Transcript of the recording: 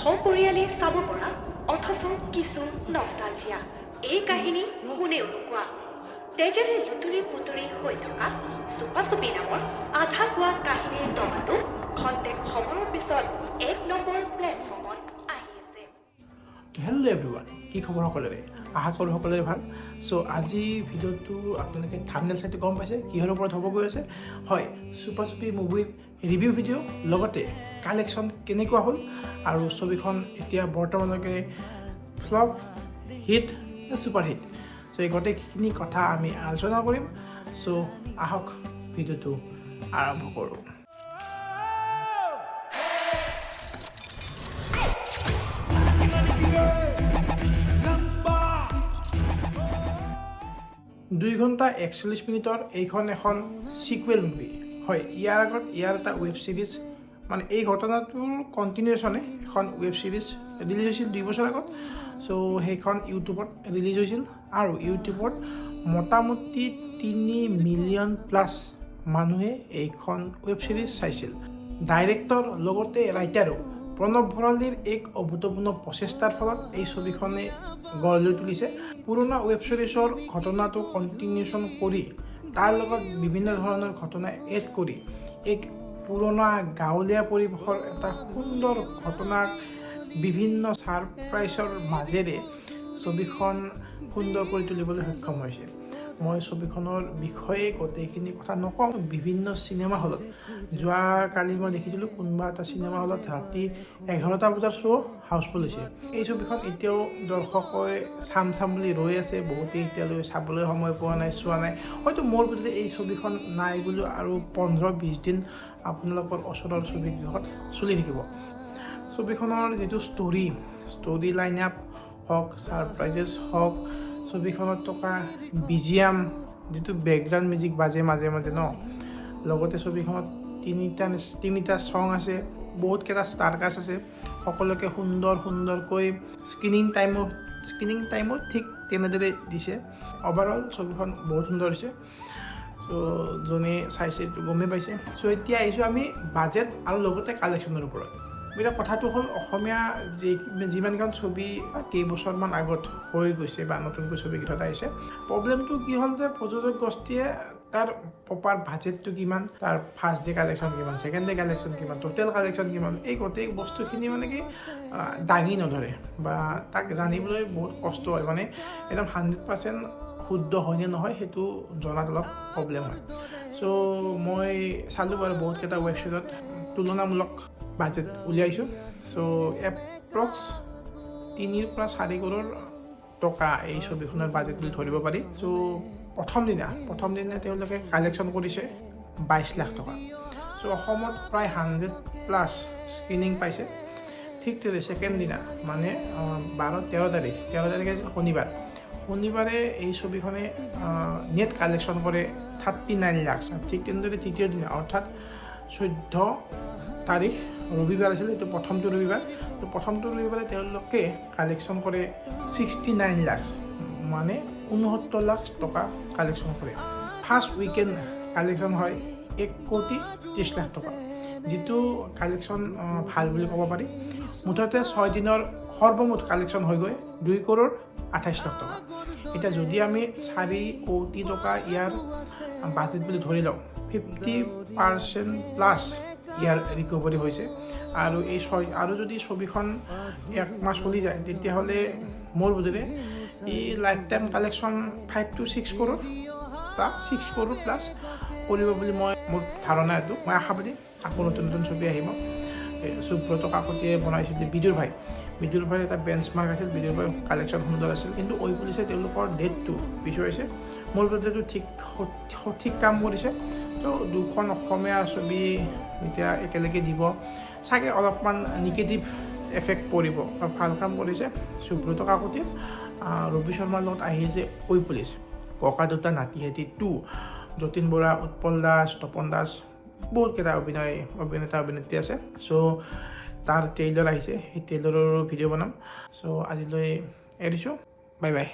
সপৰিয়ালে চাব পৰা, অথচ কিছু নষ্টালজিয়া। এই কাহিনী কোনেও নোকোৱা, তেজেৰে লুতুৰি পুতুৰি হৈ থকা চুপা চুপি নামৰ আধা কোৱা কাহিনীৰ দবাটো খন্তেক সময়ৰ পিছত 1 নম্বৰ প্লেটফৰ্মত আহি আছে। হেল্ল' এভৰিৱান, কি খবৰ সকলোৰে? আশা কৰোঁ সকলোৰে ভাল। চ' আজি ভিডিঅ'টো আপোনালোকে থাম্বনেইল চাইটো গম পাইছে কিহৰ ওপৰত হ'ব গৈ আছে। হয়, চুপা চুপি মুভিৰ ৰিভিউ ভিডিঅ', লগতে কালেকশ্যন কেনেকুৱা হ'ল আৰু ছবিখন এতিয়া বৰ্তমানলৈকে ফ্লপ, হিট নে ছুপাৰ হিট, চ' এই গোটেইখিনি কথা আমি আলোচনা কৰিম। চ' আহক, ভিডিঅ'টো আৰম্ভ কৰোঁ। 2 ঘণ্টা 41 মিনিটৰ এইখন এখন চিকুৱেল মুভি হয়। ইয়াৰ আগত ইয়াৰ এটা ৱেব ছিৰিজ, মানে এই ঘটনাটোৰ কণ্টিনিউশ্যনে এখন ৱেব ছিৰিজ ৰিলিজ হৈছিল 2 বছৰ আগত। চ' সেইখন ইউটিউবত ৰিলিজ হৈছিল আৰু ইউটিউবত মোটামুটি 3 মিলিয়ন প্লাছ মানুহে এইখন ৱেব ছিৰিজ চাইছিল। ডাইৰেক্টৰ লগতে ৰাইটাৰো প্ৰণৱ ভৰালীৰ এক অভূতপূৰ্ণ প্ৰচেষ্টাৰ ফলত এই ছবিখনে গঢ় লৈ তুলিছে। পুৰণা ৱেব ছিৰিজৰ ঘটনাটো কণ্টিনিউশ্যন কৰি তাৰ লগত বিভিন্ন ধৰণৰ ঘটনা এড কৰি এক পুৰণা গাঁৱলীয়া পৰিৱেশৰ এটা সুন্দৰ ঘটনাক বিভিন্ন ছাৰপ্ৰাইজৰ মাজেৰে ছবিখন সুন্দৰ কৰি তুলিবলৈ সক্ষম হৈছে। মই ছবিখনৰ বিষয়ে গোটেইখিনি কথা নকওঁ। বিভিন্ন চিনেমা হলত যোৱাকালি মই দেখিছিলোঁ, কোনোবা এটা চিনেমা হলত ৰাতি 11টা বজাৰ শ্ব' হাউচফুল হৈছে। এই ছবিখন এতিয়াও দৰ্শকে চাম চাম বুলি ৰৈ আছে। বহুতেই এতিয়ালৈ চাবলৈ সময় পোৱা নাই, চোৱা নাই। হয়তো মোৰ বোধেৰে এই ছবিখন নাই বুলিও আৰু 15-20 দিন আপোনালোকৰ ওচৰৰ ছবিগৃহত চলি থাকিব। ছবিখনৰ যিটো ষ্টৰী লাইন আপ হওক, ছাৰপ্ৰাইজেছ হওক, ছবিখনত থকা বিজিএম, যিটো বেকগ্ৰাউণ্ড মিউজিক বাজে মাজে মাজে ন, লগতে ছবিখনত তিনিটা তিনিটা ছং আছে, বহুতকেইটা ষ্টাৰ কাষ্ট আছে, সকলোকে সুন্দৰ সুন্দৰকৈ স্ক্ৰিনিং টাইমো ঠিক তেনেদৰে দিছে। অভাৰঅল ছবিখন বহুত সুন্দৰ হৈছে। চ' যোনে চাইছে এইটো গমেই পাইছে। চ' এতিয়া আহিছোঁ আমি বাজেট আৰু লগতে কালেকশ্যনৰ ওপৰত। এতিয়া কথাটো হ'ল, অসমীয়া যিমানকেইখন ছবি কেইবছৰমান আগত হৈ গৈছে বা নতুনকৈ ছবিকেইখন আহিছে, প্ৰব্লেমটো কি হ'ল যে প্ৰযোজক গোষ্ঠীয়ে তাৰ প্ৰপাৰ বাজেটটো কিমান, তাৰ ফাৰ্ষ্ট ডে কালেকশ্যন কিমান, ছেকেণ্ড ডে কালেকশ্যন কিমান, টোটেল কালেকশ্যন কিমান, এই গোটেই বস্তুখিনি মানে কি দাঙি নধৰে বা তাক জানিবলৈ বহুত কষ্ট হয়। মানে একদম 100% শুদ্ধ হয়নে নহয়, সেইটো জনাত অলপ প্ৰব্লেম হয়। চ' মই চালোঁ বাৰু, বহুতকেইটা ৱেবছাইটত তুলনামূলক বাজেট উলিয়াইছোঁ। চ' এপ্ৰক্স 3ৰ পৰা 4 কৰোৰ টকা এই ছবিখনৰ বাজেট বুলি ধৰিব পাৰি। চ' প্ৰথম দিনা তেওঁলোকে কালেকশ্যন কৰিছে 22 লাখ টকা। চ' অসমত প্ৰায় 100+ স্ক্ৰিনিং পাইছে। ঠিক তেনেদৰে ছেকেণ্ড দিনা, মানে 12-13 তাৰিখ, 13 তাৰিখে আছিল শনিবাৰ, শনিবাৰে এই ছবিখনে নেট কালেকশ্যন কৰে 39 লাখ। ঠিক তেনেদৰে তৃতীয় দিনা, অৰ্থাৎ 14 তাৰিখ ৰবিবাৰ আছিল, এইটো প্ৰথমটো ৰবিবাৰ। তো প্ৰথমটো ৰবিবাৰে তেওঁলোকে কালেকশ্যন কৰে 69 লাখ, মানে 69 লাখ টকা কালেকশ্যন কৰে। ফাৰ্ষ্ট উইকেণ্ড কালেকশ্যন হয় 1 কোটি 30 লাখ টকা, যিটো কালেকশ্যন ভাল বুলি ক'ব পাৰি। মুঠতে 6 দিনৰ সৰ্বমুঠ কালেকশ্যন হৈ গৈ 2 কৰোৰ 28 লাখ টকা। এতিয়া যদি আমি 4 কোটি টকা ইয়াৰ বাজেট বুলি ধৰি লওঁ, 50% প্লাছ ইয়াৰ ৰিকভাৰী হৈছে। আৰু এই ছয় আৰু যদি ছবিখন এক মাহ চলি যায়, তেতিয়াহ'লে মোৰ বোধেৰে এই life time collection 5 to 6 crore বা 6 কৰোৰ প্লাছ কৰিব বুলি মোৰ ধাৰণা এইটো। মই আশাবাদী, আকৌ নতুন নতুন ছবি আহিব। এই সুব্ৰত কাকতিয়ে বনাইছিল যে বিদুৰ ভাই, বিদুৰ ভাইৰ এটা বেঞ্চ মাৰ্ক আছিল। বিদুৰ ভাইৰ কালেকশ্যন সুন্দৰ আছিল, কিন্তু ঐ পুলিচে তেওঁলোকৰ ডেটটো পিছুৱাইছে। মোৰ বোধেৰে ঠিক সঠিক কাম কৰিছে। তো দুখন অসমীয়া ছবি এতিয়া একেলগে দিব চাগে অলপমান নিগেটিভ এফেক্ট পৰিব। ভাল কাম কৰিছে সুব্ৰত কাকতিৰ। ৰবি শৰ্মাৰ লগত আহিছে ঐ পুলিচ, ককা দেউতা নাতি হাতী 2, যতীন বৰা, উৎপল দাস, তপন দাস, বহুতকেইটা অভিনেতা অভিনেত্ৰী আছে। চ' তাৰ ট্ৰেইলাৰ আহিছে, সেই ট্ৰেইলাৰৰো ভিডিঅ' বনাম। চ' আজিলৈ এৰিছোঁ, বাই বাই।